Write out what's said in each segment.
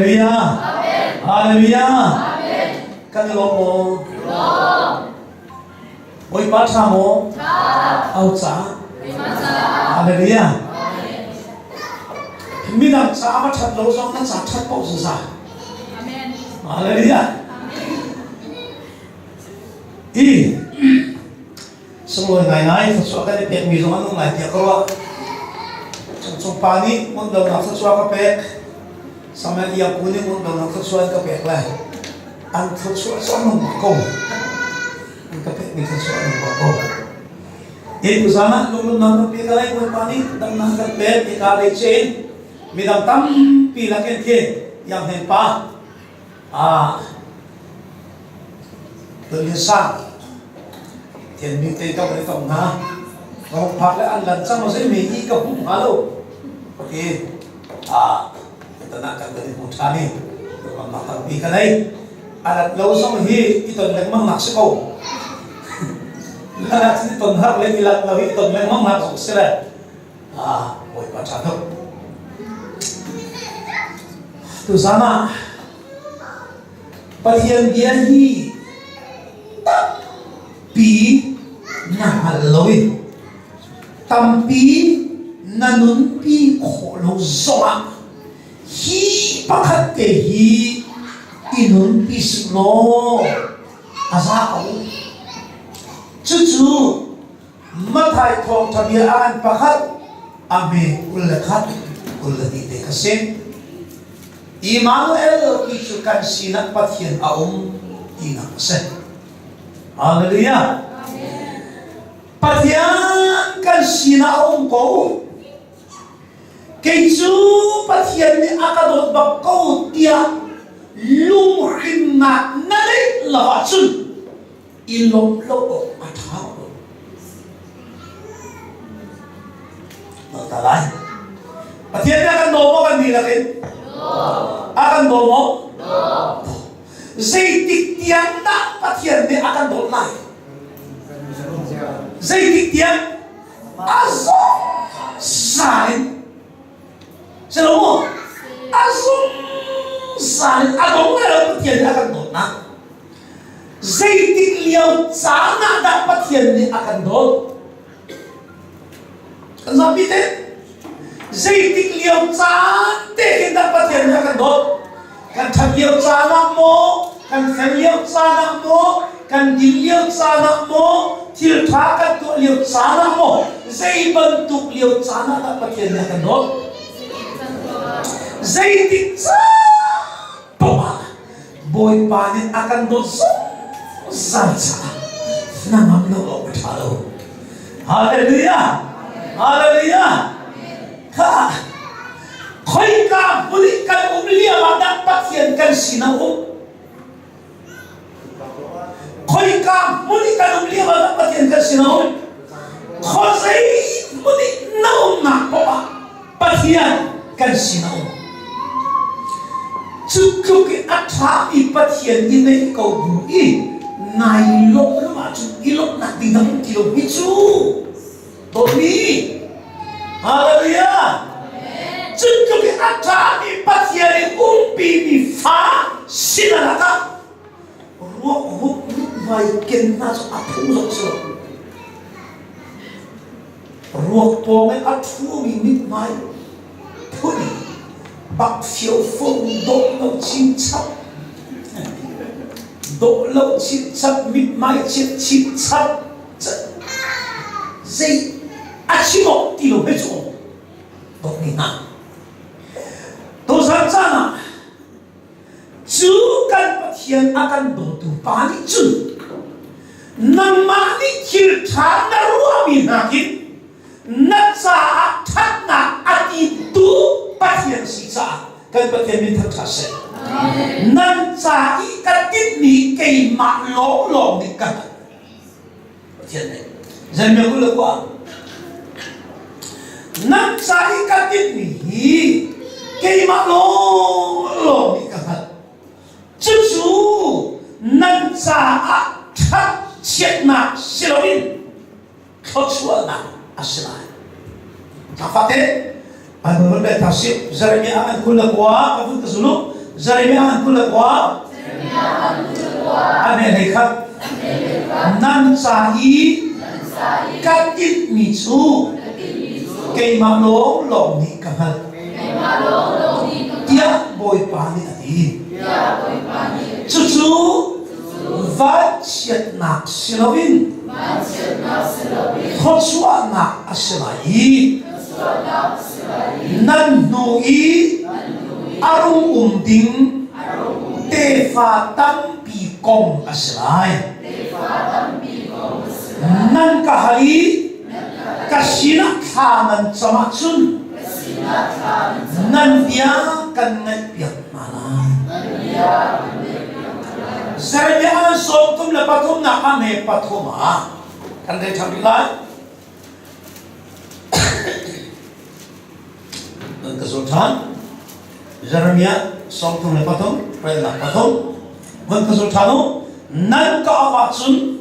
Hallelujah. Hallelujah. Kan i lawm maw? Bawipa ṭha maw? Au ca. Hallelujah. Midang ca va ṭhat lo zong na ca ṭhat paoh cu za. Hallelujah. I sunglawi ngaingai thluachuah kan i pekmi zong an um lai tiah ka ruah. Cungcung pa nih ngundonak thluachuah ka pek. Samuel Iangku nih ngundonak thluachuah an ka pek lai. An thluachuah cu an um ko. An ka pekmi thluachuah an um ko. Hi tuzan ah lunglawmhnak tampi ka ngei Bawipa nih damnak kan pek i ka lei cein midang tampi lakin khi Iang Hnen pa ah Tuan Sang Thianmi te ka van i tong hna ka hung phak le an lan cang zei mi i ka hmuh hnga lo okay ah tana kan kan i hmu ṭhan i lunglamnak tampi ka nei a rat lo zong hi i ton lengmang nak si ko la cun i ton har le i lak lo hi i ton lengmang nak zong si le ah Bawipa ṭha tuk tuzan ah Pathian bia hi tampi na hngal lo i tampi na nunpi khawh lo zongah hi pakhat te hi i nunpi sih law a za ko. Cucu Matthai thawngṭha bia ah an pakhat a hme 21 22 te kha si. Immanuel ti cu kan sinah Pathian a um tinak a si. Hallelujah. Pathian kan sinah a um ko. Kei cu Pathian nih a ka dawt bak ko tiah lunghrinnak na neih lo ahcun i lawmh lo awk a ṭha lo. Ta lai. Pathian nih a kan daw maw kan dihlak in? A kan daw maw? Zeitik tiang dah Pathian nih a kan dawt lai? Zeitik tiang? A zungzal in. Si lo maw? A zungzal in a dong lai lo Pathian nih a kan dawtnak. Zeitik lio caan ah dah Pathian nih a kan dawt? Kan zapi te. Zeitik lio caan te hin dah Pathian nih a kan dawt? Kan ṭhat lio caan ah maw? Kan fel lio caan ah maw? Kan din lio caan ah maw? Thil ṭha kan tuah lio caan ah maw? Zei bantuk lio caan ah dah Pathian nih a kan dawt? Zeitik caan poah Bawipa nih a kan dawt zungzal caah hnangam lo awk a ṭha lo. Hallelujah! Hallelujah! Kha khoika hmun i kan um lio ah dah Pathian kan sinah um? Khoika hmun i kan um lio ah dah Pathian kan sinah um? Khuazei hmun i na umnak poah ah Pathian kan sinah um. Cu tluk i a ṭhami Pathian i neih ko bu i nai lawmh lo ahcun i lawmhnak ding dang um ti lo hi cu dawtmi Hallelujah! Cu tluk i a ṭhami Pathian i umpimi fa sinak ah ruak rup mithmai ken hna cu a phung zong si lo. Ruak pawng i a ṭhumi mithmai phun bak fiofo dawh lo chinchap dawh lo chinchap mithmai chiat chinchap zei a chim awk ti lo he cu dawtmi hna tuzan caan ah Cu kan Pathian a kan dawtu Pa nih cun nangmah nih thil ṭha na ruahmi nakin na caah ṭhatnak a timtu Pathian si caah kan Pathian min thangṭhat seh. Nan ca i ka timhmi keimah lawnglawng nih ka hngalh. Pathian nih Jeremiah 29 nan ca i ka timhmi hi keimah lawnglawng nih ka hngalh cucu nan caah ṭhat chiatnak si loin thluachuahnak a si lai Fate Bible bel ta si Jeremiah an 29 ka vun ka zulu. Jeremiah 29 a hme hlei khat. Nan ca i ka tinhmi cu keimah lawnglawng nih ka hngalh tiah Bawipa nih a ti. Cucu vanchiatnak si loin thluachuahnak a si lai i nan hnu i a rung um ding tefa tampi kong a si lai. Nan ka hal i ka sinah thla nan cam ahcun nan bia kan ngaihpiak hna lai. Jeremiah 33 a hme pathum ah kan rel ṭhan rih lai. Nan ka zul ṭhan. Jeremiah 33, relnak pathum. Van ka zul ṭhan u. Nan ka auh ahcun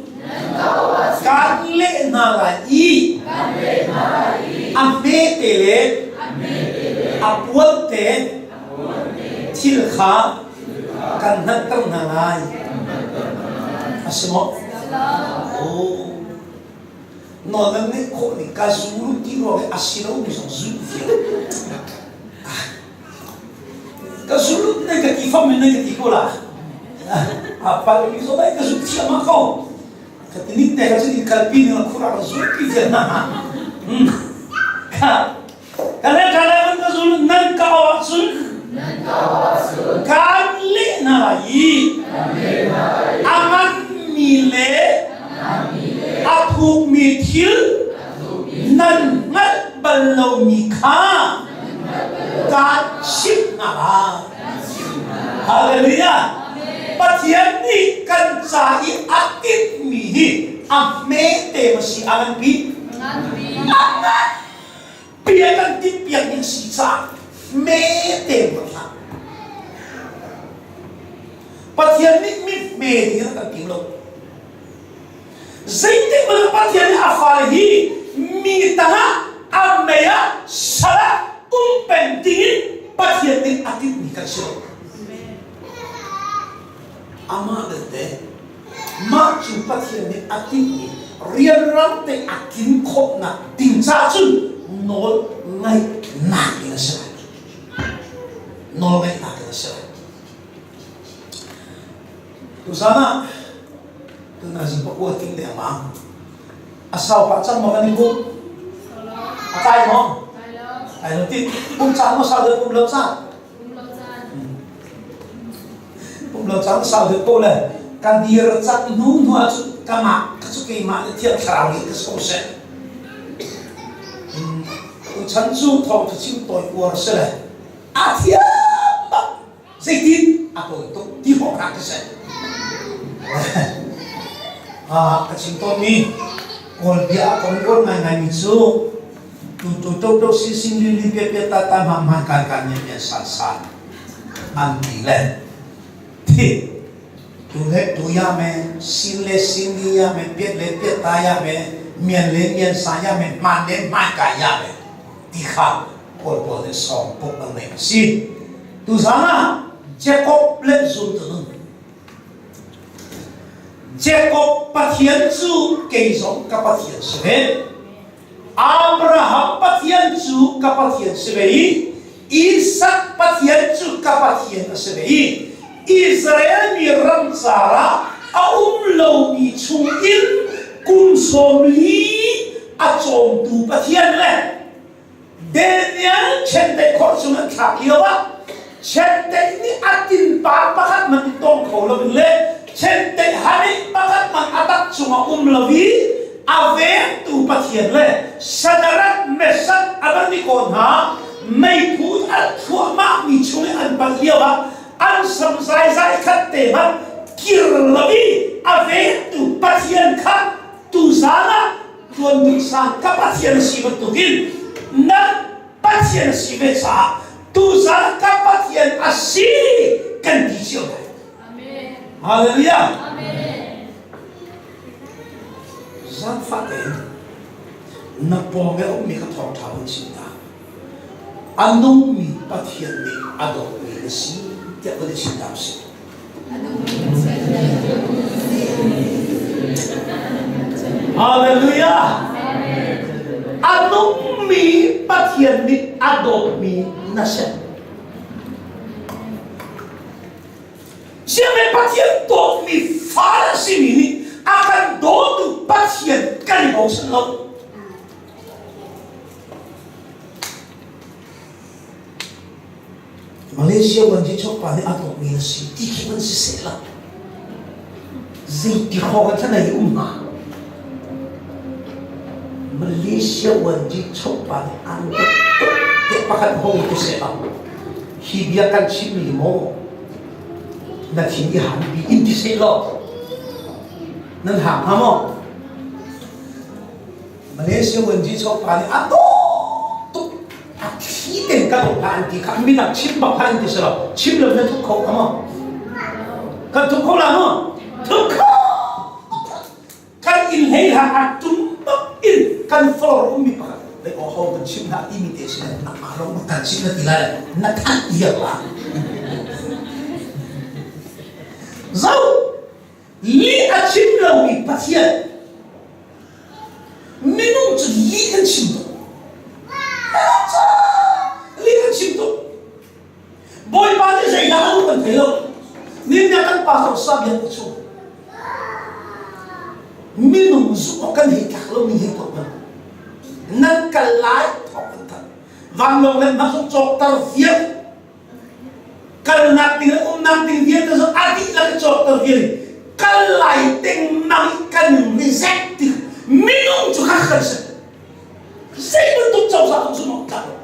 kaan leh hna lai i a hmete le a pualte thil kha kan hngalhter hna lai. A si maw? Oh. Nawl nan ngeih khawh ning ka zul ti ruang i a si lomi zong zulh vial. Ka zul nei ka ti fam in nei ka ti ko la. A pal mi zong ai ka zul thiam ah ko. Ka ti ning te ka cu in kalpi ning a khura ka zul pi vial na ha. Ka ka le ka le ka zul nan ka au ahcun kaan leh hna lai i a nganmi le a thukmi thil nan hngalh bal lomi kha kaan chimh hna lai. Hallelujah! Pathian nih kan ca i a tinhmi hi a hmete ma si a nganpi? A ngan Bia kan timhpiak ning si caah hmete ruat hlah. Pathian nih mi hme ding in a kan tim lo. Zeitik hmanh ah Pathian nih a fale hi mi tangah a mei ah sal ah um peng ding in Pathian nih a timhmi kan si lo. Amah belte mah cu Pathian nih a timhmi rianrang te a tlin khawhnak ding caah cun nawl ngaihnak in a si lai. Nawl ngaihnak in a si lai. Tuzan ah tunazing pakua ting dengmang a sau pah cang maw kan i pum? A kai maw? Kai lo ti pum caan maw sau deuh pum lo caan? Pum lo cang sau deuh ko le kan dir cang hnu hnu ah cun kamah ka cu keimah le thiang thlarau nih ka so seh. Tuchan cu thawngtha chim tawi uar si le a thiam bak zeitin a tawi tuk ti hawk hna ka seh. Ka chim tawnmi Kawl bia ah kan uar ngaingaimi cu Tu tu to to sin sin lin lin piat piat ta ta hma hma kan kan mian mian san san an ti le thi tu le tu ya me sin le sin li ya me piat le piat ta ya me mian le mian sa ya me hman le hman ka ya me ti kha kawl pawl nih song puk an nei si tu zan ah Jacob le zul tu nun Jacob Pathian cu kei zong ka Pathian si ve Abraham Pathian cu ka Pathian si ve i Isak Pathian cu ka Pathian a si ve i Israel mi ramcar ah a um lomi chungin kum 40 a cawmtu Pathian le Daniel chiandeih khor chung an thlak lio ah chiandeih nih a tinpa pakhat man in tawng kho loin le chiandeih hani pakhat man a tak cungah um lo i a vengtu Pathian le Sadarak Mesak Abednego hna meiphu a thluahmahmi chung i an pal lio ah an sam zaizai khat te hmanh kir lo i a vengtu Pathian kha tuzaan ah Tuan bik sang ka Pathian a si bantukin nan Pathian a si ve caah tuzaan ka Pathian a si kan ti cio lai. Hallelujah. Zaangfah tein na pawng i a ummi kha thawngṭha hun chim ta. A nungmi Pathian nih a dawtmi na si tiah. Tiah kan i chim hna usih. Hallelujah! A nungmi Pathian nih a dawtmi na si. Sianginn Pathian dawtmi fa na simi nih a kan dawtu Pathian kan i bochan lo. Malaysia Wanji pa nih a dawtmi na si ti khi man siseh la. Zeiti hrawng in thlan um hnga? Malaysia Wanji pa nih an dawt tuk tiah pakhat hong ti seh la. Hi bia kan chimmi maw na thin i han bi in ti seh law nan hang hnga maw? Malaysia Wanji pa nih a dawt tuk a thli ten ka dawt hna an ti kha midang chim bak hlah an ti si lo chim lo na thup kho ka maw kan thup kho la maw thup kho kan inn hlei hlah a tum bak in kan floor ummi pakhat lei aw ho kan chim hlah timi te si na ma lo kan chim na ti lai na thanh iar la zo Lih a chim lomi Pathian minung cu lih kan chim tuk. Minung cu lih kan chim tuk. Bawipa nih zeidah a duh kan thei lo. Ninnia kan pastor Sabian cu minung zumh awk kan hei tlak lomi hei tuah hmanh. Nan kal lai thawk kan thanh. Vanlawng le hmasung cawkter vial kalnak ding le umnak ding vialte zong a dihlak i cawkter vial in kal lai tengmang i kan reject ti minung cu kha kan si zei bantuk cozah zong zumh awk tlak lo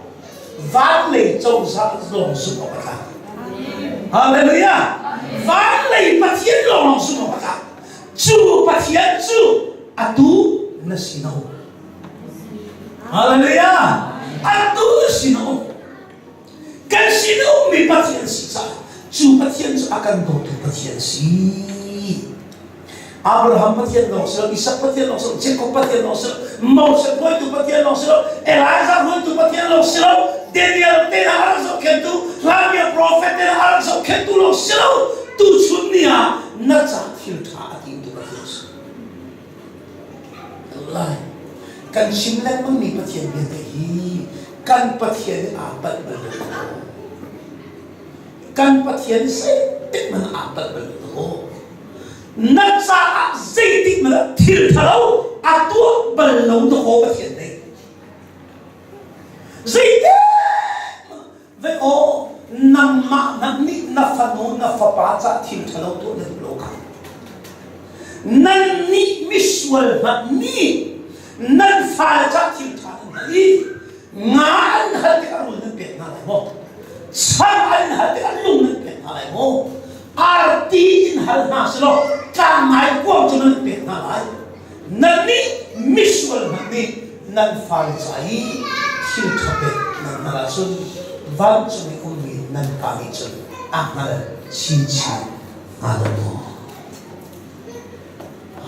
van lei cozah lawng zumh awk a tlak hallelujah van lei pathian lawng lawng zumh awk a tlak cu pathian cu atu na si no hallelujah atu na si no Kan sin a ummi Pathian si caah cu Pathian cu a kan dawtu Pathian si. Abraham Pathian lawng si lo, Isak Pathian lawng si lo, Jacob Pathian lawng si lo, Moses hruaitu Pathian lawng si lo, Elijah hruaitu Pathian lawng si lo, Daniel te hna a rak zohkhenhtu, hlanlio prophet te hna a rak zohkhenhtu lawng si lo, tuchun ni ah na ca thil ṭha a timtu Pathian si. Lai. Kan chim lengmangmi Pathian vialte hi kan Pathian nih aa palh bal lo. Kan Pathian zeitik hmanh aa palh bal lo. Na caah zeitik hmanh thil ṭhalo a tuah bal lo dawkaw Pathian nih. Zeitik Vei aw, nangmah hmanh nih na fanu na fapa cah thil ṭhalo tuah na duh lo kha. Nan nih misual hmanh nih nan fale cah thil ṭha nan hal i nga an hal tikah rul nan pek hna lai maw? Chang an hal tikah lung nan pek hna lai maw? Arti in hal hna selaw tlangngai kuang cu nan pek hna lai. Nannih misual hmanh nih nan fale ca i thil ṭha pek nan hngalh ahcun vancung i ummi nan Pa nih cun a hngal chinchin hnga lo maw?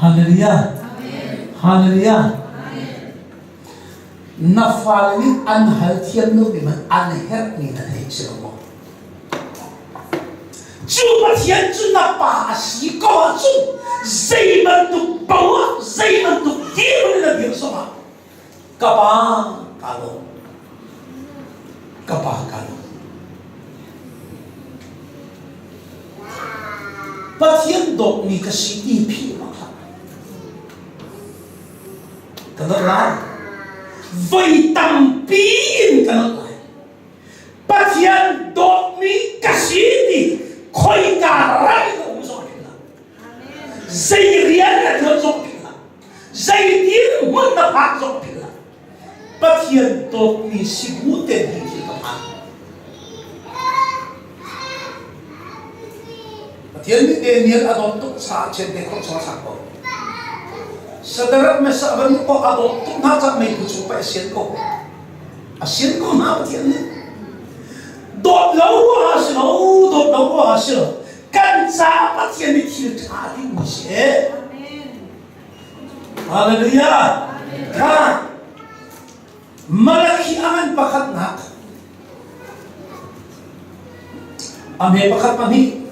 Hallelujah! Hallelujah! Na fale nih an hal thiam lomi man an herhmi na thei si lo maw? Cu Pathian cu na pa a si ko ahcun zei bantuk poah zei bantuk dirhmun in na dir zongah ka pa ka lawm ka pa ka lawm Pathian dawtmi ka si ti philh bak hlah ka nolh lai voi tampi in ka nolh lai Pathian dawtmi ka si ti khoika ram in um zong philh hlah. Zei rian na tuan zong philh hlah. Zei dirhmun na phak zong philh hlah. Pathian dawtmi si bu ten hi thil ka phan. Pathian nih Daniel a dawt tuk caah chiante khawh chung a sak ko. Sadarak Meshach Abednego a dawt tuk hna caah meiphu chung pa i sian ko. A sian ko hna Pathian nih. Dawt lo ruangah si lo, dawt lo ruangah si lo. Kan caah Pathian nih thil ṭha a timmi si. Hallelujah. Kha Malakhi a ngan pakhatnak. A hme pakhat pahnih.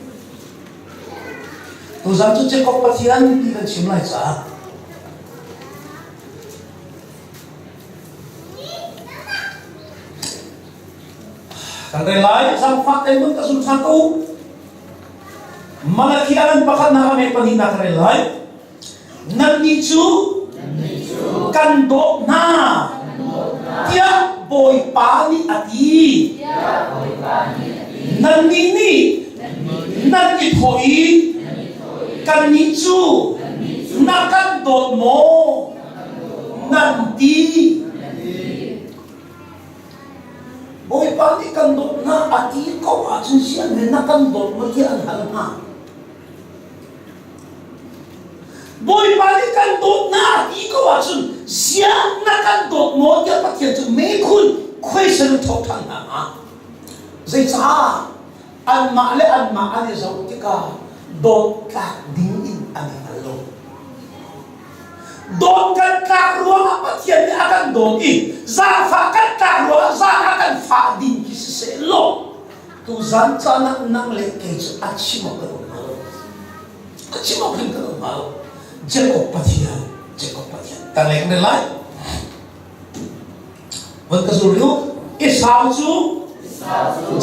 Tuzan cu Jacob Pathian ti kan chim lai caah kan rel lai zangfah tein mun ka zum ṭhan ko u. Malakhi alan pakhatnak a me pahnihnak ka rel lai. Nannih cu kan dawt hna tiah Bawipa nih a ti. Nannih nih nan i thawh i kannih cu na kan dawt maw? Nan ti. Bawipa nih kan dawt hna a ti ko ahcun sian he na kan dawt maw tiah an hal hna. Bawipa nih kan dawtnak a ti ko ahcun ziah na kan dawt maw tiah Pathian cu mekhun question in thawk ṭhan hna hnga. Zeicah anmah le anmah an i zoh tikah dawt tlak ding in an i hngal lo. Dawt kan tlak ruangah Pathian nih a kan dawt i zaangfah kan tlak ruangah zaang a kan fah ding khi siseh law Tuzan caan ah nang le kei cu a chim awk kan um hnga lo. A chim awk hin kan um hnga lo. Jacob Pathian, Jacob Pathian. Kan leng ne lai. Van ka zul u. Esau cu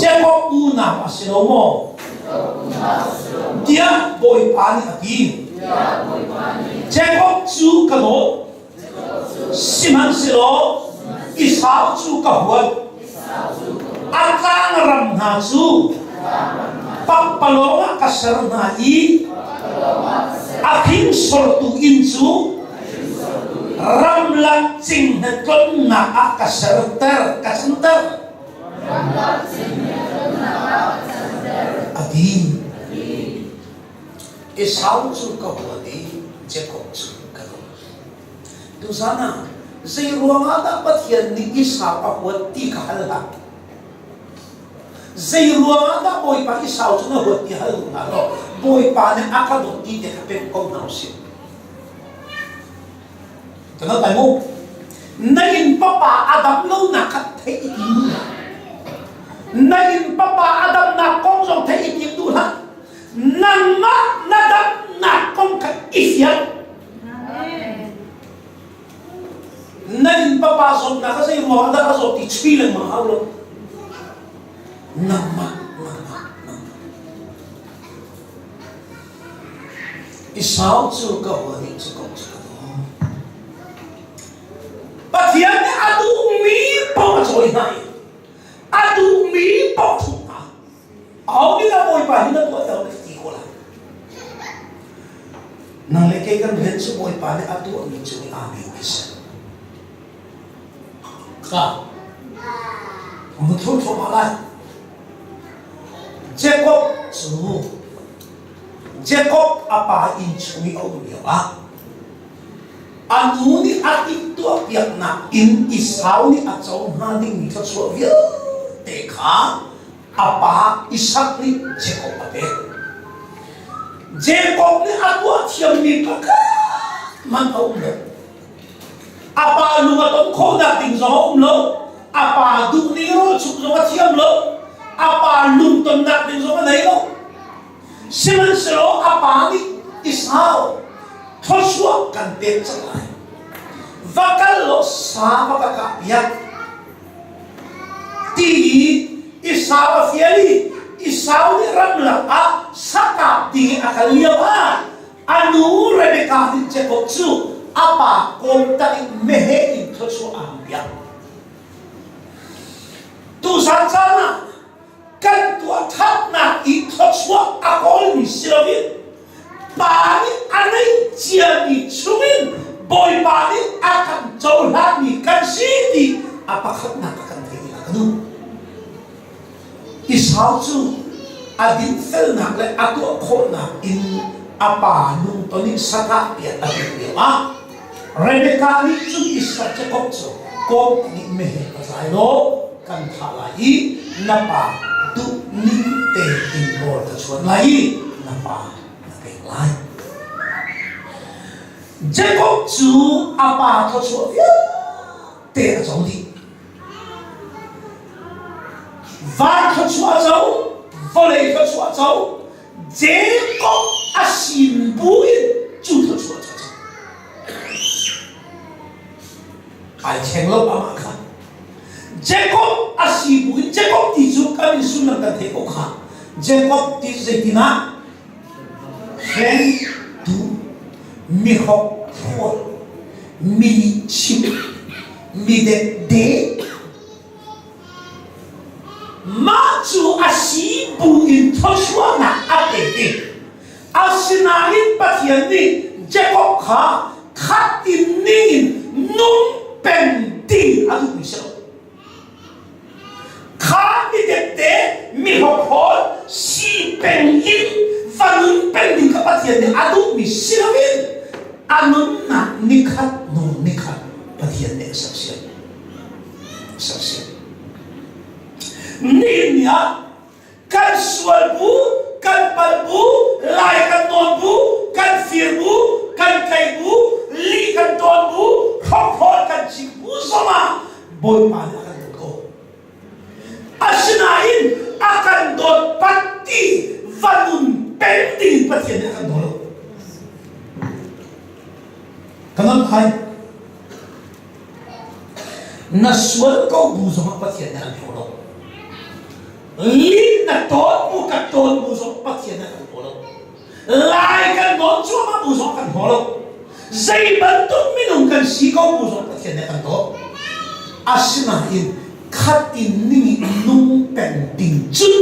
Jacob unau a si lo maw? Tiah Bawipa nih a ti. Jacob cu ka dawt. Sihmanhsehlaw Esau cu ka huat. A tlangram hna cu pakpalawng ah ka ser hna i a hringsortu inn cu ramlak cinghnget tlonnak ah ka serter ka canter. A ti. Esau cu ka huat i Jakob cu ka dawt. Tuzan ah zei ruangah dah Pathian nih Esau a huat ti kha hal hlah. Zei ruangah dah Bawipa Esau cu na huat ti hal hna law Bawipa nih a ka dawt ti te kha pek ko hna usih. Ka ngat lai mu. Na inn papa a dam lonak kha theih i tim duh hlah. Na inn papa a damnak kong zong theih i tim duh hlah. Nangmah na damnak kong kha i fiang. Na inn papa zawtnak kha zei ruangah dah a zawt ti chui lengmang hau lo. Nangmah, nangmah, nangmah. Esau cu ka hua nih cu ko cu ka daw. Pathian nih a duhmi paoh a cawi hna i a duhmi paoh a hruh hna. Aho nih dah Bawipa hi na tuah ter na ti ko lai. Nang le kei kan rian cu Bawipa nih a tuahmi cung i amen khi si. Ka mun thur thluahmah lai. Jacob cu Jacob a pa inn chung i a um lio ah a nu nih a timhtuah piaknak in Esau nih a co hnga dingmi thluachuah vialte kha a pa Isak nih Jacob a pek. Jacob nih a tuah thiammi pakhat man a um lo. A pa lung a ton khawhnak ding zong a um lo. A pa duh ning rawl chumh zong a thiam lo. A pa lungtonnak ding zong a nei lo. Sihmanhsehlaw a pa nih Esau thluachuah kan pek cang lai. Va kal law sa va ka kah piak. Ti i Esau a fial i Esau nih ramlak ah sakap ding i a kal lio ah a nu Rebekah nih Jakob cu a pa kawm tak in meheh in thluachuah a hang piak. Tuzan caan ah kan tuah ṭhatnak i thluachuah a kawlmi si loin Pa nih a neih ciami chungin Bawipa nih a kan cohlanmi kan si ti a pakhatnak a kan theih a ka duh. Esau cu a dinfelnak le a tuah khawhnak in a pa lungton in sakah piak a duh lio ah Rebekah nih cun Isak Jakob cu kawm nih meheh a zai law kan thah lai i na pa duh ning tein rawl ka chuan lai i na pa na pek lai. Jakob cu a pa thluachuah vialte a co dih. Van thluachuah a co, Vawlei thluachuah co. Jacob a sin bu in cu thluachuah cu a co. Ai thleng lo amah kha. Jacob a si bu in Jacob ti cu kan in sullam kan theih ko kha. Jacob ti cu zeitin ah hrengtu, mihrok hrual, mi chim, mi depde. Mah cu a si bu in thluachuahnak a pek i asinain Pathian nih Jacob kha khat in ning in nung peng ding a duhmi si lo. Kha mi depde mi hlokhrol si peng in va nun peng ding kha Pathian nih a duhmi si loin a nunnak nikhat hnu nikhat Pathian nih a sersiam. Sersiam. Nihin ni ah kan sual bu, kan palh bu, lai kan nawn bu, kan fir bu, kan tlai bu, lih kan tawn bu, hrokhrol kan chim bu zongah Bawipa nih a kan dawt ko. Asinain a kan dawt pat ti va nun peng ding Pathian nih a kan daw lo. Ka non hai. Na sual ko bu zongah Pathian nih an hlaw lo. Lih na tawn bu ka tawn bu zong Pathian nih a kan hlaw lo. Lai kan nawn cuahmah bu zong kan hlaw lo. Zei bantuk minung kan si ko bu zong Pathian nih a kan dawt. Asinain khat in ning i nung peng ding cun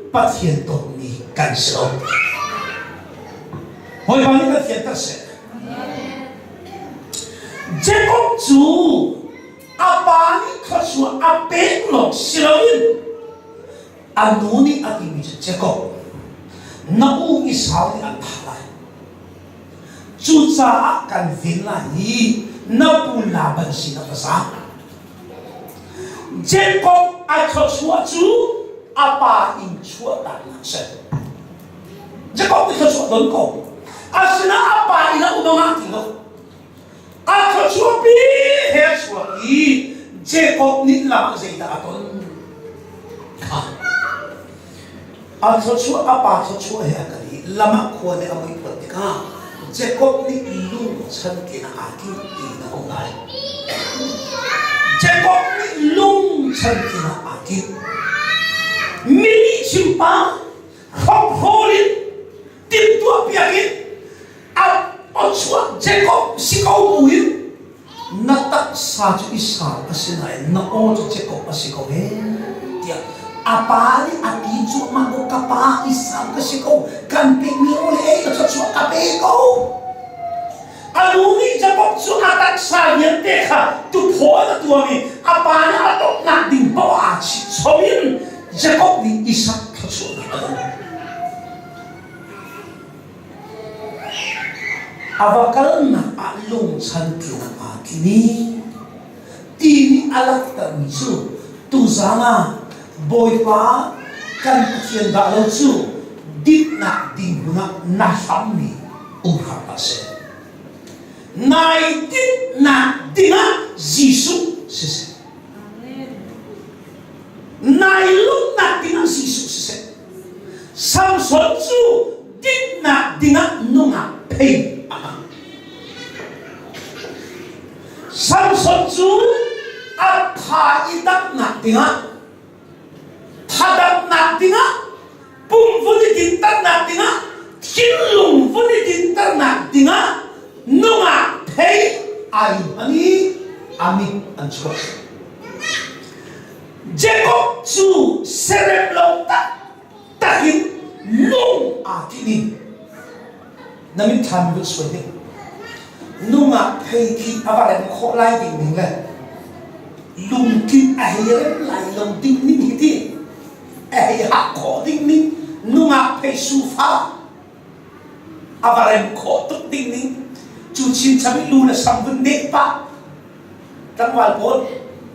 Pathian dawtmi kan si lo. Bawipa nih kan fianter seh. Jakob cu a pa nih thluachuah a pek lawng si loin a nu nih a timi cu Jakob na u Esau nih an thah lai. Cucaah kan ven lai i na pu Laban sinah va zaam. Jakob a thluachuah cu a pa inn chuahtaknak a si. Jakob nih thluachuah don ko. Asinain a pa inn ah um a ngah ti lo. A thluachuahpi he a chuak i Jakob nih lam ah zeidah a ton? Kha. A thluachuah a pa thluachuah he a kal i lam ah khua nih a mui phuan tikah Jakob nih lungchan kin ah aa tim ti na um lai. Jakob nih lungchan kin ah aa tim. Mi nih chimpa hrokhrol in timhtuahpiak in a awchuah Jacob si ko buin na taksa cu Israel a si nain na aw cu Jacob a si ko he tiah a pa nih a ti cuahmah ko ka pa Israel ka si ko kan pekmi rawl ei ka thluachuah ka pe ko a nu nih Jacob cu a taksa vialte kha tuphaw in a tuam i a pa nih a donghnak ding paoh aa chih chom in Jacob nih Isak thluachuahnak a dong. A va kalnak ah lungchan tling aa tling i ti nih a langhtermi cu tuzaan ah Bawipa kan Pathian dah lo cu dinhnak ding hmun ah na hlammi um hram hlah seh. Nai dinhnak dingah Jesuh siseh. Nai lawmhnak dingah Jesuh siseh. Samson cu dinnak dingah nungak phei a hmang. Samson cu a tha i damnak dingah thadamnak dingah pum vun i dinternak dingah thinlung vun i dinternak dingah nungak phei ai hman i a mit an chuah. Jacob cu serem lo taktak in lung aa tinh i na mitthlam in suai ding. Nungak phei khi a va rem khawh lai ding ning le lungthin a hei rem lai lo ding ning hi ti a hei hak khawh ding ning nungak phei sufa a va rem khawh tuk ding ning cu chinchap i lu le sam vun neh pah tlangval pawl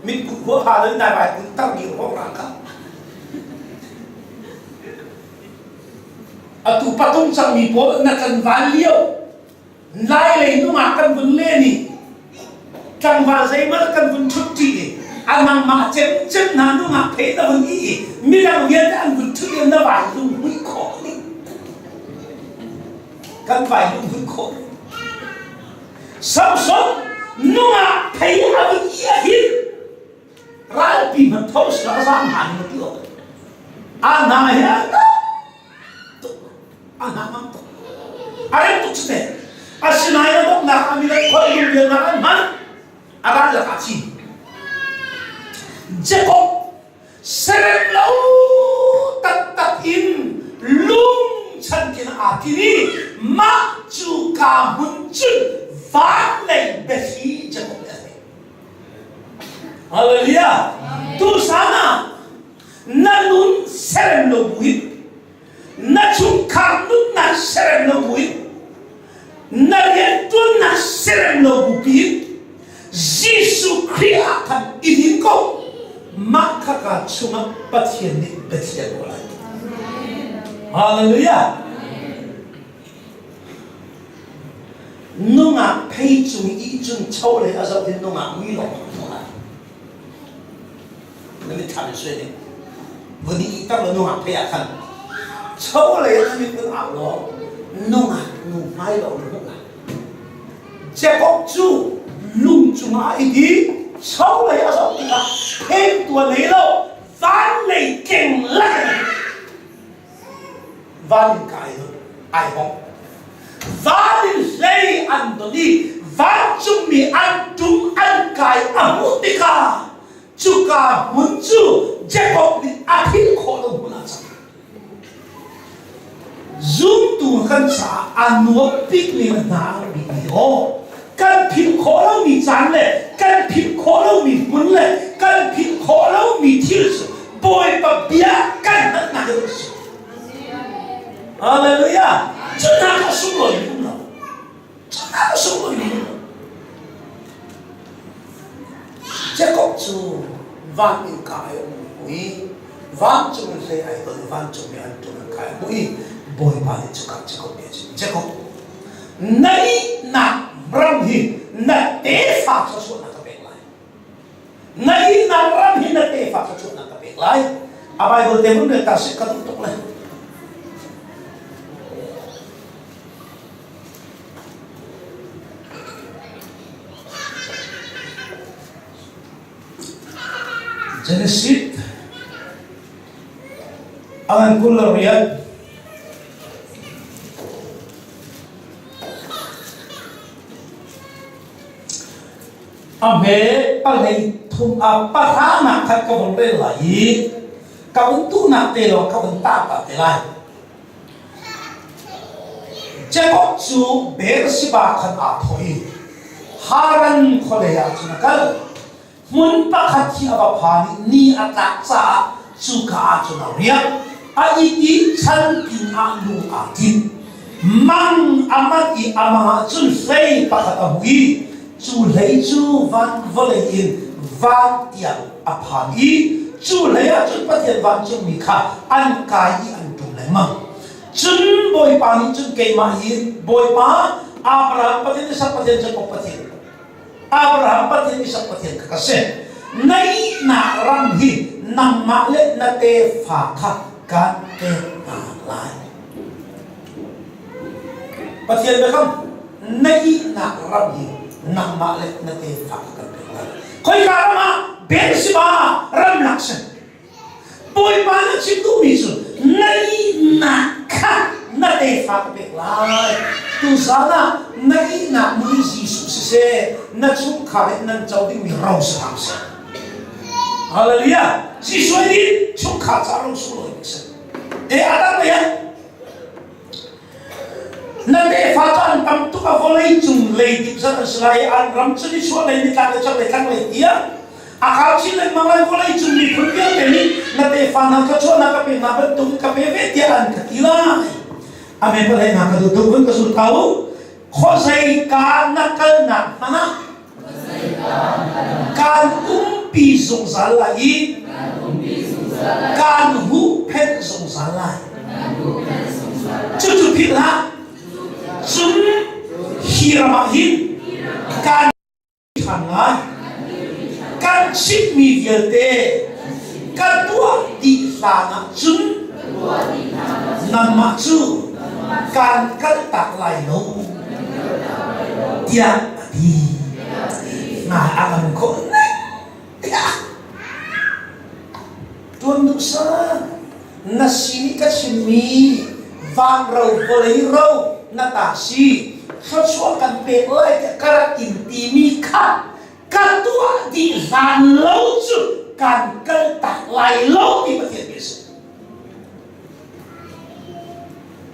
mitkuh huaha lo in nai kun tar mi ruang rang kha atu patung cang mi pawl na tlangval lio lai lei nungak kan vun len i tlangval zeimal kan vun ṭhut ṭi i. A nangmah cemcem hna nungak phei na vun i midang vialte an vun ṭhut i na vai lunghmuih khawh ning. Kan vai lunghmuih khawh ning. Samson nungak phei a vun i a hin ralpi hmanh tho sila a zaam hna ning a ti awk. A hna hi a tuk a hna ngam tuk. A rem tuk cu te. Asinain a donghnak a mi le khoi lungrialnak an hman. A ral lakah a thi. Jakob serem lo taktak in lung chankin aa tin i mah cu ka hmun cun van lei biathli Jakob nih a theih. Hallelujah! Tusan ah na nun serem lo buin na chungkhar nunnak serem lo buin na riantuannak serem lo bupi in Jesuh Khrih ah khan i din ko mah kha ka chungah Pathian nih biathiang ko lai Hallelujah nungak phei cung i cun cho le a zoh in nungak mui lawng a Na mitthlam in sui ding. Vun i tar law nungak phei ah khan cho lei ah na mit vun au law nungak nu hmai lawng na hmuh lai. Jakob cu lung cungah a it i cho lei a zoh tikah phen tua nei lo van lei keng lak in van in ka ai ai hong. Van in hlei an don i vancungmi an tum an kai a hmuh tikah cuka hmun cu Jakob nih a philh khawh lo hmun ah cang. Zumtu kan caah a nuam bikmi le hna a bikmi aw kan philh khawh lomi caan le kan philh khawh lomi hmun le kan philh khawh lomi thil cu Bawipa bia kan hngalhnak hi a si. Hallelujah! Cu hna kha sunglawi um lo. Cu hna kha sunglawi um lo. Jakob cu van in ka ai um i vancung in hlei ai ton i vancung mi an ṭum an kai hmu i Bawipa nih cuka Jakob bia chim. Jakob, na ihnak ram hi na tefa thluachuahnak ka pek lai. Na ihnak ram hi na tefa thluachuahnak ka pek lai. A Bible te hun rel ta sih ka duh tuk le. Genesis angan 28 A hme palei thum a pahra nak khat ka vun rel lai i ka vun tuhnak te lawng ka vun tah ta te lai. Jakob cu Beersheba khan aa thawh i Haran khualei ah cun a kal. Hmun pakhat hi a va phan i ni a tlak caah cuka ah cun a riak. A it i chan ah lung aa tim. Mang a manh i a mang ah cun hlei pakhat a hmu i cu hlei cu van vawlei in van tiang a phan i cu hlei ah cun Pathian vancungmi kha an kai i an ṭum lengmang. Cun Bawipa nih cun keimah hi Bawipa Abraham Pathian, Isak Pathian, Jakob Pathian, Abraham Pathian, Isak Pathian kha ka si. Na ihnak ram hi nangmah le na tefa kha kaan pek hna lai. Pathian biakam na ihnak ram hi nangmah le na tefa kha kan pek lai. Khoika ram ah Beersheba ramlak si. Bawipa na chim duhmi cu na ihnak kha na tefa ka pek lai. Tuzaan ah na ihnak mui Jesuh siseh, na chungkhar in nan co dingmi ro si hram seh. Hallelujah! Jesuh nih chungkhar ca ro sunglawi bik si. E a dang lei ah Na tefa cu an tam tuk a vawlei cung leidip zat an si lai i an ram cu nichuah lei nitlak lei chaklei thlanglei tiah a kau chin lengmang lai vawlei cung miphun vialte nih na tefa hna thluachuahnak ka pe hna bantuk ka pe ve tiah an ka ti lai. Amen palei hna ka duh tuk vun ka zul ta u. Khuazei ka na kalnak hmanh ah kaan umpi zungzal lai i kaan huhphenh zungzal lai. Cucu philh hlah. Cun hi ram ah hin kaan ṭhan lai. Kan chimhmi vialte ka tuah dih hlanah cun nangmah cu kaan kaltak lai lo tiah a ti. Ngai a ngam khawh ning tiah tuan duh sa na sin i ka chimmi van ro vawlei ro na ta si thluachuah kan pek lai tiah ka rak in timi kha ka tuah dih hlan lo cu kan kaltak lai lo ti Pathian bia si.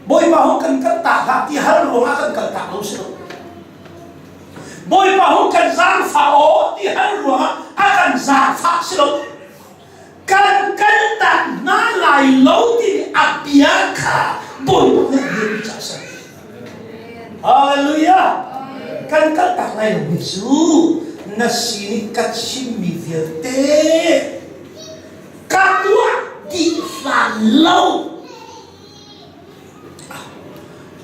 Bawipa hung kan kaltak hlah ti hal ruangah kan kaltak lo si lo. Bawipa hung kan zaangfah aw ti hal ruangah a kan zaangfah si lo. Kan kaltak hna lai lo timi a bia kha Bawipa nih a bia ca si. Hallelujah! Kan kaltak lai lomi cu na sin i ka chimmi vialte ka tuah dih hlan lo.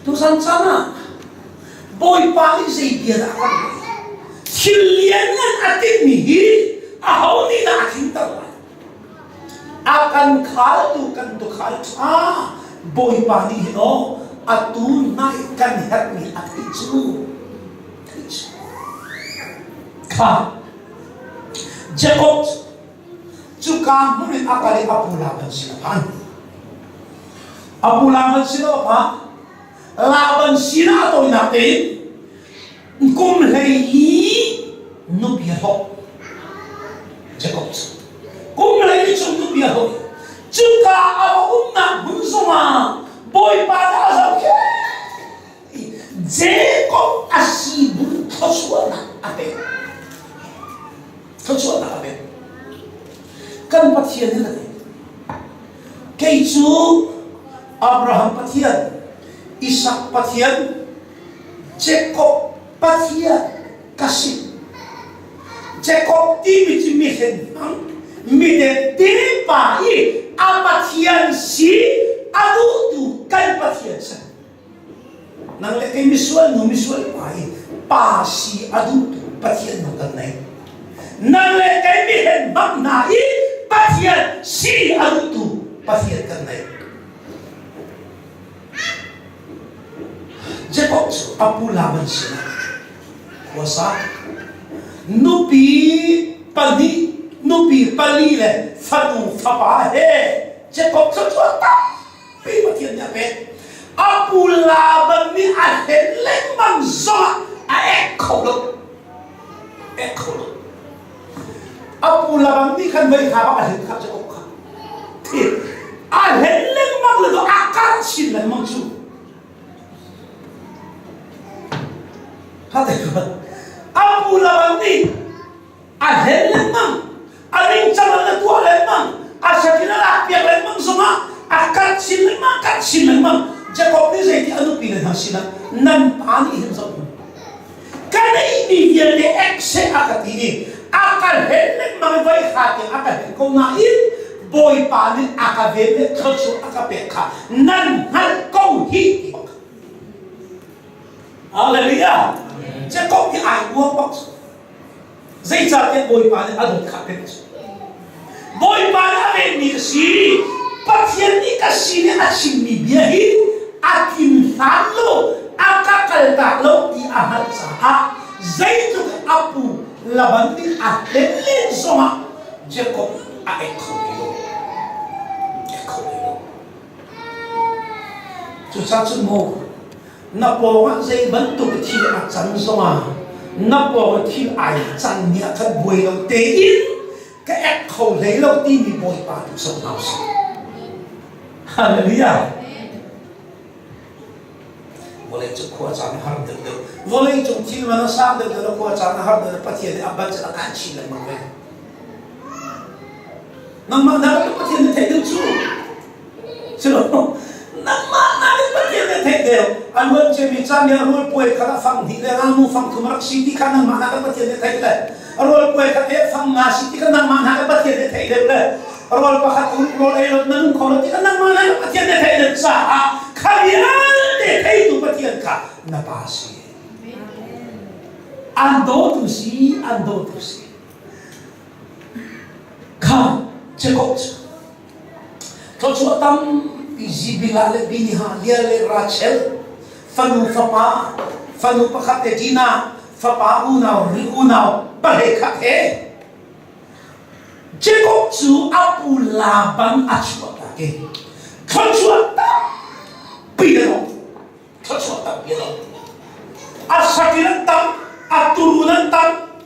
Tuzan caan ah Bawipa nih zei bia dah a kan ruah? Thil lianngan a timmi hi aho nih dah a tlinter lai? A kan khaltu kan tukhal ṭha Bawipa nih hin aw atu nai kan herhmi a theih cu theih cu kha Jacob cuka hmun in a kal i a pu Laban sin a phan. A pu Laban sin a phan. Laban sinah a tawinak tein kum 14 nupi a hlawh. Jacob cu kum 14 chung nupi a hlawh. Cuka a va umnak hmun zongah Bawipa nih a zohkhenh i Jacob a si bu thluachuahnak a pek. Thluachuahnak a pek. Kan Pathian hi na Kei cu Abraham Pathian, Isak Pathian, Jacob Pathian ka si. Jacob timi cu mihlen hmang, midette pa i a Pathian si a duhtu kan Pathian si. Nang le kei misual nu misual pa i pa si a duhtu Pathian nung kan nei. Nang le kei mihlen bak hna i Pathian si a duhtu Pathian kan nei. Jacob cu a pu Laban sinah khuasa nupi pahnih nupi pali le fanu fapa he Jacob cu cu tampi Pathian nih a pek. A pu Laban nih a hlen lengmang zongah a ek kho lo. Ek kho lo. A pu Laban nih khan mei kha bak a hlen kha Jacob kha. A hlen lengmang le a karh chin lengmang cu. A pu Laban nih a hlen lengmang a ningcang in a tuah lengmang a sakin a lakpiak lengmang zongah a karh chin lengmang karh chin lengmang Jacob nih zeiti a nupi le hna sinah nan pa nih hin zoh ka neihmi vialte ek seh a ka ti i a ka hlen lengmang i voi kha tiang a ka hlen ko nain Bawipa nih a ka ven le thluachuah a ka pek kha nan hngalh ko hi ti bak Hallelujah Jacob nih ai uang bak Zeicahtiah Bawipa nih a dawt kha pek cu. Bawipa nih a venmi ka si. Pathian nih ka sin i a chimmi bia hi a tlin hlan lo, a ka kaltak lo ti a hngalh caah zeitluk a pu Laban nih a hlen len zongah Jakob a ek kho ti lo. Ek kho ti lo. Cucaah cun maw Na pawngah zei bantuk thil a can zongah na pawng i thil ai canmi ah khan buai lo tein ka ek kho hlei lo timi Bawipa tu zoh hna usih. Hallelujah. Vawlei cu khua caan a har deuh deuh. Vawlei cung thil man a sang deuh deuh khua caan a har deuh deuh Pathian nih a budget a kan chin lengmang ve. Nangmah na Pathian nih theih deuh cu. Silo nangmah nakin Pathian nih theih deuh a luan ciami caan nih a rawl puai kha fang hnih le ngaknu fang thum a rak si ti kha nangmah nakin Pathian nih theih le a rawl puai kha eh fang nga si ti kha nangmah nakin Pathian nih theih deuh le rawl pakhat rawl ei lo na nung kho lo ti kha nangmah nakin Pathian nih theih deuh caah kha vialte theitu Pathian kha na pa si an dawtu si an dawtu si. Jakob cu thluachuah tampi Zibila le Biniha, Leah le Rachel, fanu fapa, fanu pakhat le Dinah, fapa unau ri unau pahleikhat he Jakob cu a pu Laban a chuahtak i thluachuah tampi a dong. Thluachuah tampi a dong. A saṭil an tam, a turun an tam,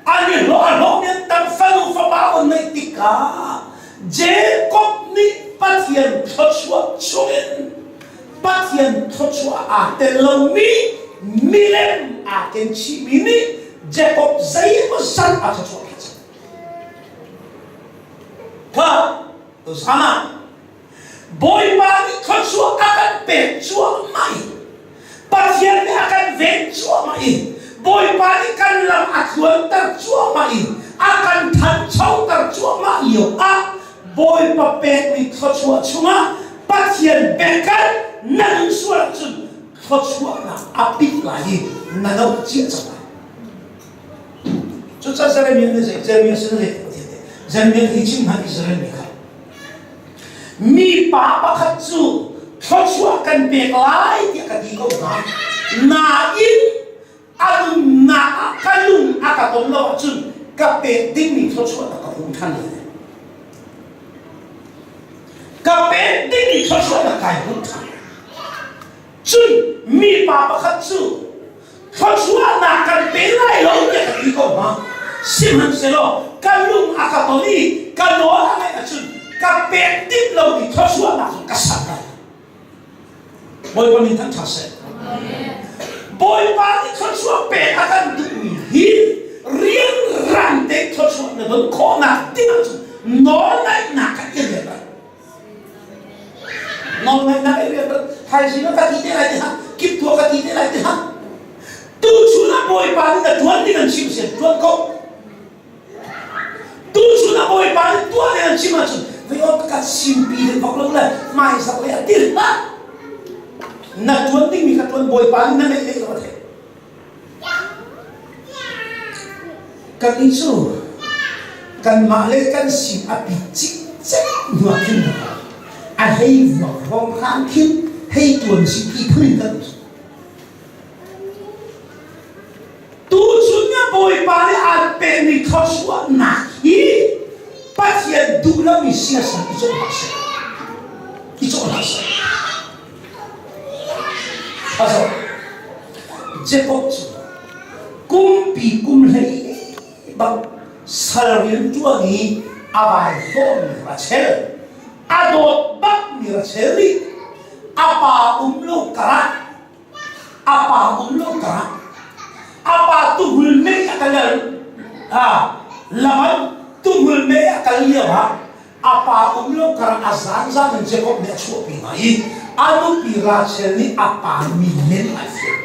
an i hlawh a hlawhmi an tam fanu fapa on neih tikah Jakob nih Pathian thluachuah chungin Pathian thluachuah aa tel lomi milem aa ken chihmi nih Jakob zeimaw zat a thluachuah phah cang. Kha tuzan ah Bawipa nih thluachuah a kan pek cuahmah i Pathian nih a kan ven cuahmah i Bawipa nih kan lam a tluanter cuahmah i a kan thanchoter cuahmah lio ah Bawipa pekmi thluachuah chungah Pathian biakam na nun sual ahcun thluachuahnak a pit lai i na lo cia cang lai. Cucaah Jeremiah nih zei Jeremiah sin zei Pathian nih Jeremiah hi chim hna Israel mi kha Mipa pakhat cu thluachuah kan pek lai tiah ka ti ko hna. Nain a nunnak ah ka lung a ka ton lo ahcun ka pek dingmi thluachuahnak ka hum ṭhan lai. Ka pek dingmi thluachuahnak kai hum ṭhan. Cun mipa pakhat cu thluachuahnak kan pe lai lo tiah ka ti ko hnga. Sihmanhsehlaw ka lung a ka ton i ka nawl a ngaih ahcun ka pek ding lomi thluachuahnak cu ka sak lai. Bawipa min thangṭhat seh. Bawipa nih thluachuah pek a kan duhmi hi rianrang te thluachuah na don khawhnak ding ahcun nawlngaihnak kha i rian Nawlngaihnak i rian thaizing ah ka ti te lai ti hlah, kiptuah ka ti te lai ti hlah. Tuchun ah Bawipa nih na tuan ding an chim sian tuan ko. Tuchun ah Bawipa nih tuah ding an chim ahcun vei awk ka simpi le bak lo le hmaizak le a ti hlah. Na tuan dingmi kha tuan Bawipa nih na neih leh lo a theih. Kannih cu kanmah le kan sin a pit cikcek hnuah khin a hei vuak hrawnghrang khin hei tuan si ti phun in kan um. Tuchun ah Bawipa nih aan pekmi thluachuahnak hi Pathian duh lomi siasal i cawh hlah seh. I cawh hlah seh. A zoh. Jakob cu kumpi kum hlei bak sal rian ṭuan i a vai hlawhmi Rachel, a dawt bakmi Rachel nih a pa um lo karah a pa um lo karah a pa tuhmul mei a kal a Laban tuhmul mei a kal lio ah a pa um lo kar a zanzan in Jakob nih a chuahpi hna i a nupi Rachel nih a pa milem ai fial.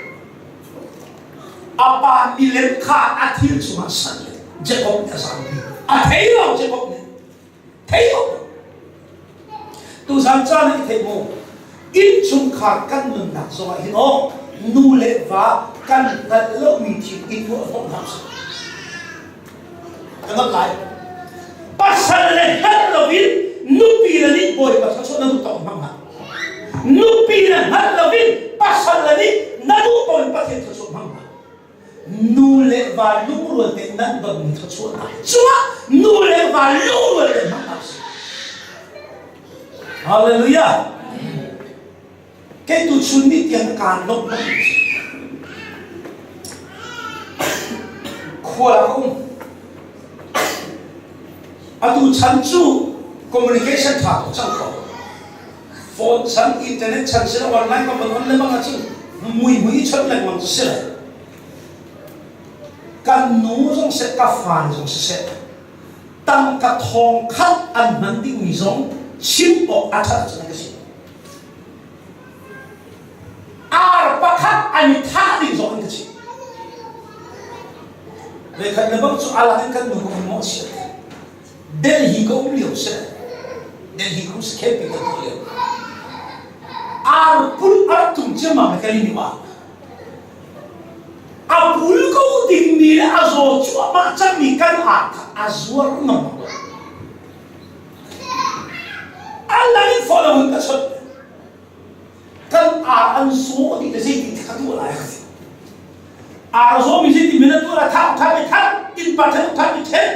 A pa milem kha a thil cungah sanh le Jakob nih a zampi. A thei lo Jakob nih. Thei lo. Tuzan caan ah i theih mu. Innchungkhar kan nunnak zongah hin aw nu le va kan hngalh lomi thil i tuah hnawh hna usih. Ka nolh lai. Pasal le hngalh loin nupi le nih Bawipa thluachuah na duh tawk hmang hlah. Nupi le hngalh loin pasal le nih na duh ko in Pathian thluachuah hmang hlah. Nu le va lungrual tein nan donmi thluachuahnak cungah nu le va lungrual tein hmang hna usih. Hallelujah. Kei tu chun ni tiang kaan lawmh bak Khual ka um. Atu chan cu communication tha tuk cang ko. Phone chan, internet chan si online ka van on lengmang ahcun mui mui i chawnh lengmang cu si lo. Kan nu zong seh, ka fa zong siseh, tangka thong khat an hman dingmi zong chim awk a ṭhat ahcun an ka si. Ar pakhat an i thah ding zong an ka chimh. Voikhat le bang cu alak in kan nu ka vun mawhchiat. Delhi ka um lio si. Delhi ka um si camping kan tuah lio. Ar pul a rak tum ciammam le kan in ah. A pul ko dingmi le a zaw cuahmah cangmi kan ar kha a zuar ngam lo. A lang in phone a hun ka chawnh. Kan ar an zaw dih le zeitin ka tuah lai ka ti. Ar zaw mi zeitin min a tuah lai thah tha mi that innpa then tha mi then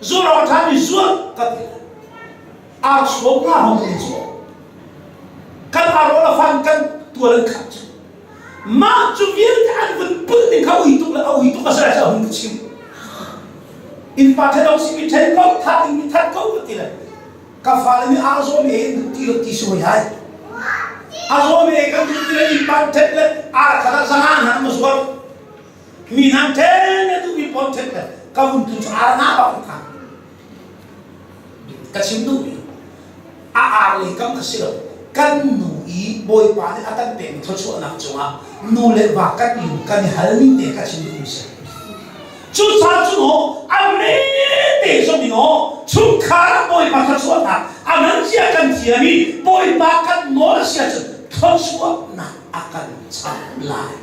zuar tha mi zuar ka ti. Ar sawm nga hong in zuar. Kan ar a fan kan tual an khat. Mah cu vialte an vun pulh ning kha ui tuk le a ui tuk a si lai cu a hun ka chim. Innpa then si mi then ko that ding mi that ko ka ti le. Ka fale nih aa zawm e in ti lo ti si hoi hai. A zawm e kan duh ti le inn pan thet le ar khat ah zanga hna ma zuar. Mi hna then le duh mi pon thet le ka vun tu cu ar nga bak kha. Ka chim duh mi a ar lei kam ka si lo. Kan nu i Bawipa nih a kan pekmi thluachuahnak cungah nu le va kan lung kan i hal ning te ka chim duh mi si. Cucaah cun aw a te zong in aw chungkhar ah Bawipa thluachuahnak a ngan cia kan thiam i Bawipa kan nawl a si ahcun thluachuahnak a kan chap lai.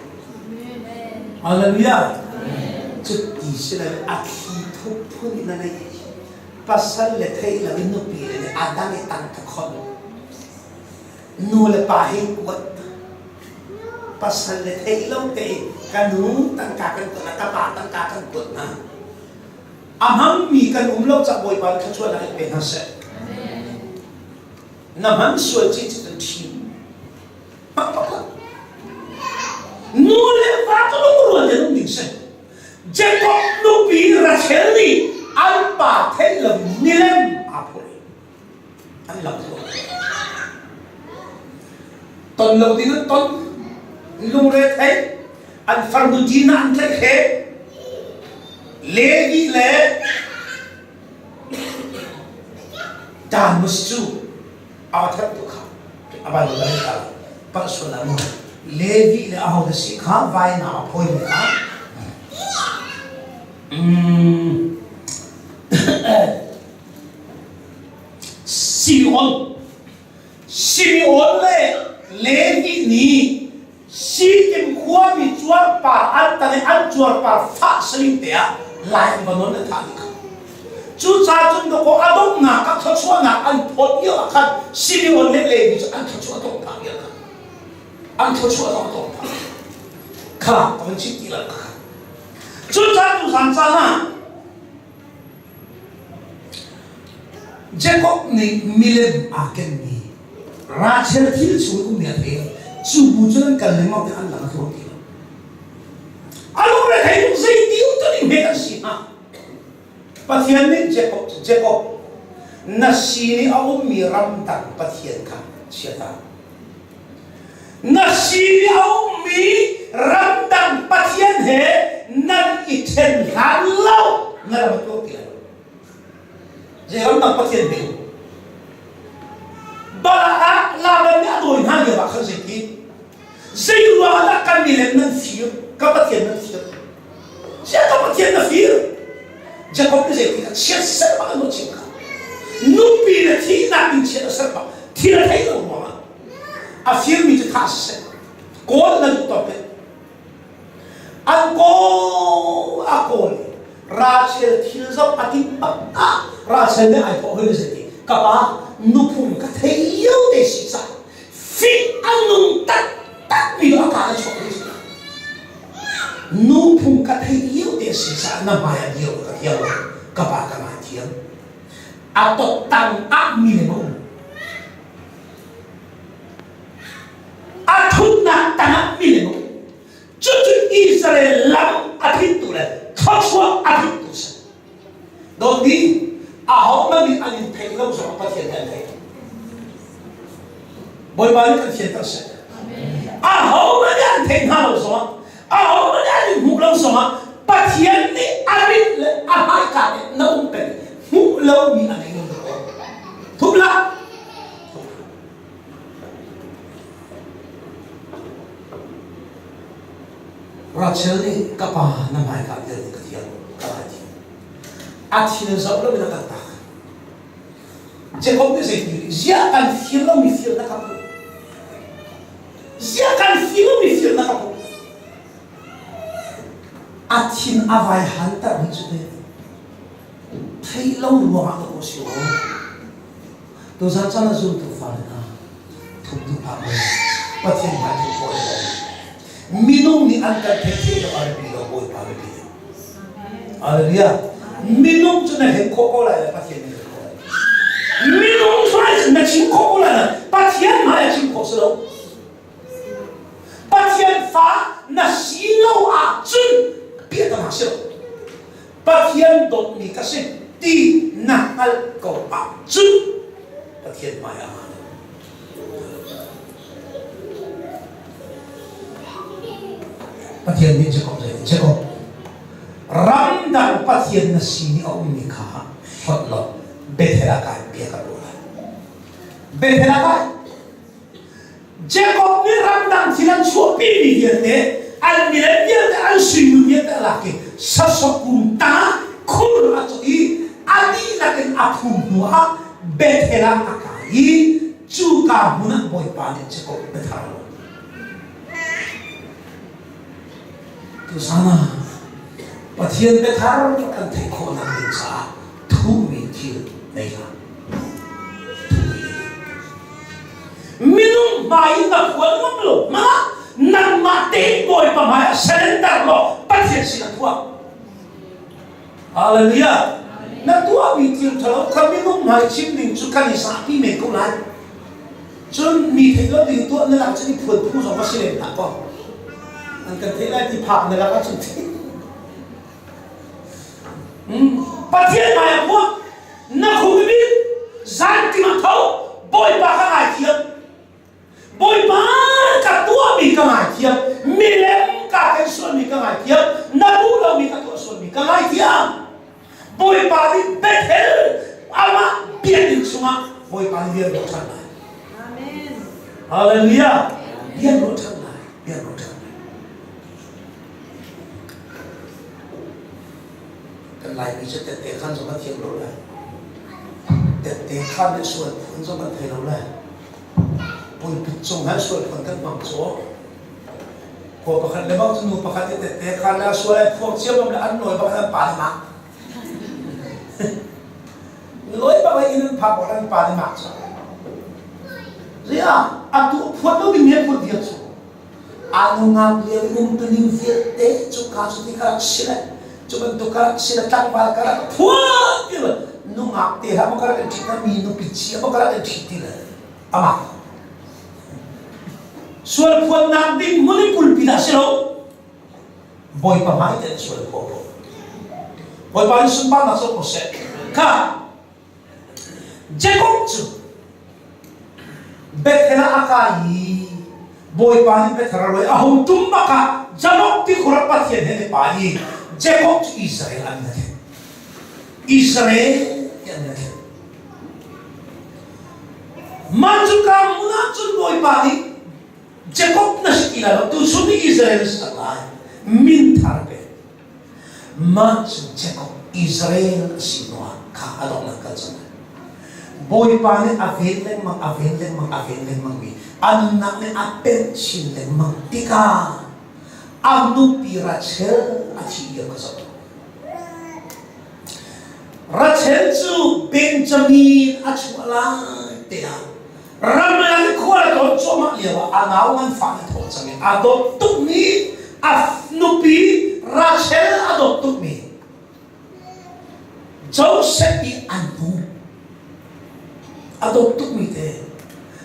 Hallelujah. Cuti si lo a thli thup phun in a nei. Pasal le theih lo in nupi le nih a dang i tang ka khon. Nu le pa hi kuat pasal le theih lo te ka nu tangka kan kuat ka pa tangka kan kuat hna. A hmangmi kan um lo ca Bawipa nih thluachuahnak in pe hna seh. Na hman sual ci cu kan ṭhim. Hmang bak hlah. Nu le va cu lungrual tein um ding si. Jacob nupi Rachel nih an pa theih lo milem aa phurh an lang lo. Ton lo ding an ton. Lungre thei an farnu Dina an tlaih he Levi le Dan mus cu a that tu kha a ban lo ka palh sual ah mu Levi le aho da si kha vainam a phawi mi kha Simeon Simeon le Levi nih Sitim khuami cuarpar an tan i an cuarpar fah saling te ah lai an va nawn le thah dih kha. Cucaah cun dawkaw a donghnak ah thluachuahnak an phawt lio ah khan Simeon le Levi cu an thluachuah a dongh phah vial kha. An thluachuah zong a dongh phah. Kha ka van chim ti lo kha. Cucaah tuzan caan ah Jakob nih milem aa kenmi Rachel thil chung ummi a thei. Cu bu cu an kal lengmang tiah an lang a tluang ti lo. A lungre thei tuk zeiti um tu ding hme kan si hnga. Pathian nih Jakob cu Jakob na sin i a ummi ramdang Pathian kha chia ta. Na sin i a ummi ramdang Pathian he nan i ṭhen hlan lo na ram tuah ti lai lo. Zei ramdang Pathian he um? Balaam Laban nih a dawi hna lio ah khan zeiti? Zei ruangah dah kan milem nan fir? Ka Pathian nan fir. Ziah ka Pathian na fir? Jakob nih zeiti kha chiat ser bak an chim kha. Nupi le thihnak in chiat a ser bak. Thil a theih lo ruangah a firmi cu thah siseh kawl na duh tawk an kawl a kawl Rachel thil zoh a timh bak ah Rachel nih ai thawh hoi zeiti ka pa nuphung ka thei lio te si ca fit a nung taktak mi a ka a chuak mi nuphung ka thei lio te si ca na hmai ah dir ka thiam ka pa ka ngai thiam a tot tang ah mi le ma um A thutnak tangah mi le um. Cucu Israel lam a thittu le thluachuah a thittu si. Dawtmi, ahohmanh nih an in theih lo zong Pathian nih an theih. Bawipa nih kan fianter seh. Ahohmanh nih an theih hna lo zongah, ahohmanh nih an in hmuh lo zongah, Pathian nih a mit le a hmaika nih na um peng hmuh lomi a ngei lo. Thup hlah. Rachel nih ka pa na hmaika dir ka thiam ka lai ti. A thil zoh loin a kan tak. Jacob nih zei ti ziah kan fir lomi fir na ka puh. Ziah kan fir lomi fir na ka puh. A thin a vai hanter mi cu te theih lo ruangah ka si aw. Tuzan caan ah zumtu fale hna thup duh hlah mu. Pathian hmai thup khawh lo. Minung nih an kan theih theih lo a biapi lo Bawipa biapi deuh. Hallelujah. Minung cu na hlen khawh ko lai le Pathian nih hlen khawh lai. Minung hmai na chim khawh ko lai le Pathian hmai a chim khawh si lo. Pathian fa na si lo ahcun piahtana si lo. Pathian dawtmi ka si ti na hngalh ko ahcun Pathian hmai ah Pathian nih Jacob zei Jacob ramdang Pathian na sin i a ummi kha hlonh law Bethel ah kai bia ka ruah lai. Bethel ah kai Jacob nih ramdang thil an chuahpimi vialte, an milem vialte, an suinu vialte a lak i sasawk kung tangah khur a cawh i a dihlak in a phum hnuah Bethel ah a kai i cuka hmun ah Bawipa nih Jacob biathar a lawh. Tuzan ah Pathian biathar kan theih khawhnak ding caah thuhmi thil nei hlah. Minung hmai in na phuan ngam lo hmanh ah nangmah tein Bawipa hmai ah surrender law Pathian sin ah tuah. Hallelujah. Na tuahmi thil ṭhalo kha minung hmai chim ding cu kan i zahpi men ko lai. Cun mi theih lo ding tuah na lak cun i phuan phu zong va si lem hlah kaw. An kan theih lai ti phak na lak ahcun Pathian hmai ah phuah na khumi zantim ah tho Bawipa ka ngaithiam Bawipa ka tuahmi ka ngaithiam milem ka ken sualmi ka ngaithiam na duh lomi ka tuah sualmi ka ngaithiam Bawipa nih Bethel amah biakinn chungah Bawipa nih rian ruah ṭhan lai Amen. Hallelujah rian ruah ṭhan lai rian ruah ṭhan lai Kan Laimi cu tette khan zong kan thiam lo lai. Tette khan le sual phun zong kan thei lo lai. Pulpit cung han sual phun kan hmang cu. Khua pakhat le bang cu nu pakhat i tette khan le sual ai phuang ciammam le an nawi bak an pa le mak. Lawi bak le inn an phak bak an pa le mak cu. Zia atu phuan lo ding he phuan vial cu. A nungak lio i umtuning vialte cuka cu ti ka rak si le cu bantuk ka rak si le tlangval ka rak phuan ti le nungak te hlah maw ka rak in ṭhit mi nupi cia maw ka rak in ṭhit ti le amah sual phuannak ding hmun i pulpi dah si lo Bawipa hmai te sual phuah ko Bawipa nih sunparnak cu ko seh kha Jakob cu Bethel ah a kai i Bawipa nih Bethel a rawi a hung tum bak ah Jakob tikhur ah Pathian he an i pa i Jakob cu Israel an na thlen. Israel ti an na thlen. Mah cu ka hmun ah cun Bawipa nih Jakob na si ti lai lo, tuchun ni Israel na si cang lai. Min thar pe. Mah cu Jakob Israel a si hnuah kha a donghnak kal cang lai. Bawipa nih a ven lengmang, a ven lengmang, a ven lengmang mi a nunnak nih a pemh chin lengmang tikah a nupi Rachel a thih lio ka zoh. Rachel cu Benjamin a chuah lai te ah ramleng khual a tlawn cuahmah lio ah a nau nganfah nih thawh cang i a dawt tukmi a nupi Rachel a dawt tukmi Joseph i an nu a dawt tukmi te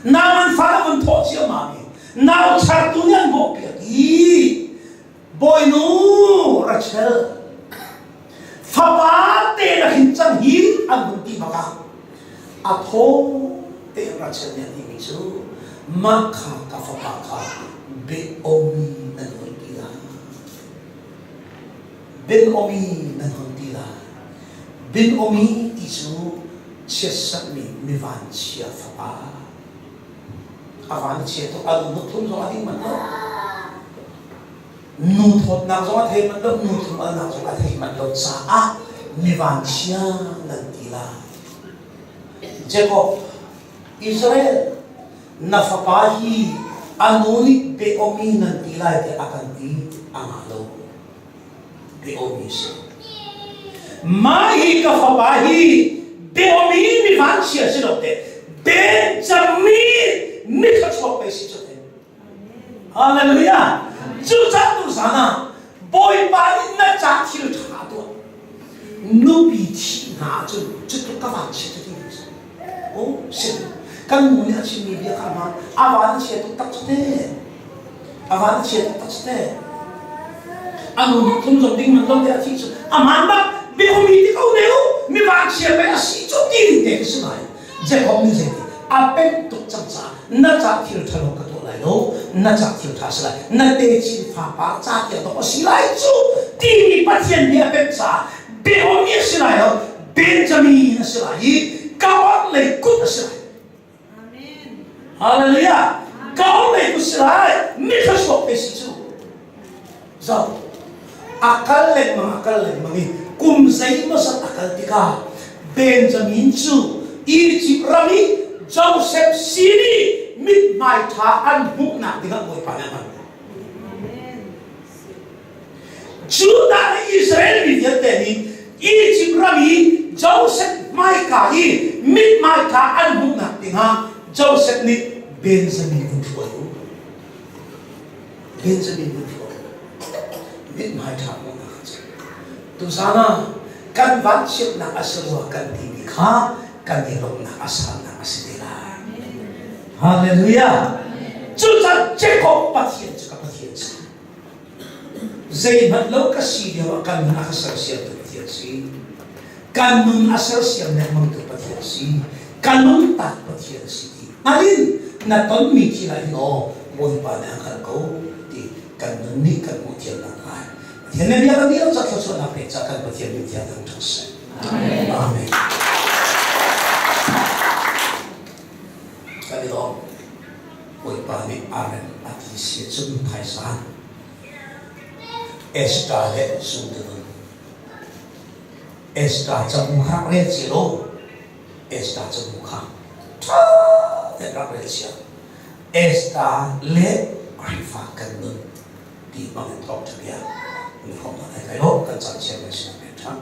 nau nganfah a vun thawh ciammam i nau chartu nih an bawhpiak i Bawinu Rachel fapa te na hrin cang hi an vun ti bak ah a thaw te Rachel nih a timi cu mah kha ka fapa kha Ben-Omi nan hun ti lai Ben-Omi nan hun ti lai Ben-Omi ti cu chiatserhmi mi vanchia fapa A van a chia tuk, a lu thum zong a ding manh lo. Nu thawtnak zong a thei manh lo, nu thlum alnak zong a thei manh lo caah mi vanchia nan ti lai. Jacob, Israel, na fapa hi a nu nih Beomi nan ti lai tiah a kan ti, a ngah lo. Beomi si. Mah hi ka fapa hi Beomi mi vanchia si lo te. Benjamin mithluachuak pe si cu te. Hallelujah. Cucaah tu zan ah Bawipa nih na ca thil ṭha tuah. Nupi thih hna ahcun cutluk ka van chia cu ti si. Oh, si. Kan nu nih a chimmi bia kha hmaan. A van a chia tuk tak cu te. A van a chia tuk tak cu te. A nu nih thum zong ding man lo te a thih cu a hmaan bak. Biakumi ti ko ne u. Mi van chia pe a si cu ti ding te khi si ngai. Jacob nih zeiti a pemh tuk cang caah na ca thil ṭhalo ka tuah lai lo, na ca thil ṭha si lai, na techin fapa ca tiang dawh a si lai cu timi Pathian nih a pemh caah Beomi a si lai lo, Benjamin a si lai i ka orhlei kut a si lai. Hallelujah! Ka orhlei kut si lai, mithluachuak pe si cu. Zoh, a kal lengmang a kal lengmang i kum zeimawzat a kal tikah Benjamin cu Izipt ram i Josef sin i mithmai ṭha an hmuhnak dingah Bawipa nih a hman. Judah le Israel mi vialte nih Izipt ram i Josef hmaika i mithmai ṭha an hmuhnak dingah Josef nih Benjamin vun hruai u. Benjamin vun hruai mithmai ṭha hmuhnak a cang. Tuzaan ah kan vanchiatnak a si rua kan timi kha kan i lawmhnak a sannak a si te lai. Hallelujah! Cucaah Jacob Pathian cu ka Pathian si. Zeihmanh lo ka si lio ah kan nun a ka sersiamtu Pathian si. Kan nun a sersiam lengmangtu Pathian si. Ka nun tak Pathian si ti hngal in na tonmi thil ah hin aw Bawipa nih a hngalh ko ti kan nun nih kan hmuh thiamnak lai. Pathian nih bia kan dih lo ca thluachuahnak pek ca kan Pathian min thiang thangṭhat seh. Amen. Amen. Kan i lawm. Bawipa nih Amen a ti si cun phaisa Esther le Zungdunun Esther cabu kha rak rel cia law Esther cabu kha ṭha tein rak rel cia. Esther le Khrihfa kan nun ti bang in thawngṭha bia in hrawm hna lai kai lo kan caan chia kan sinak ṭha.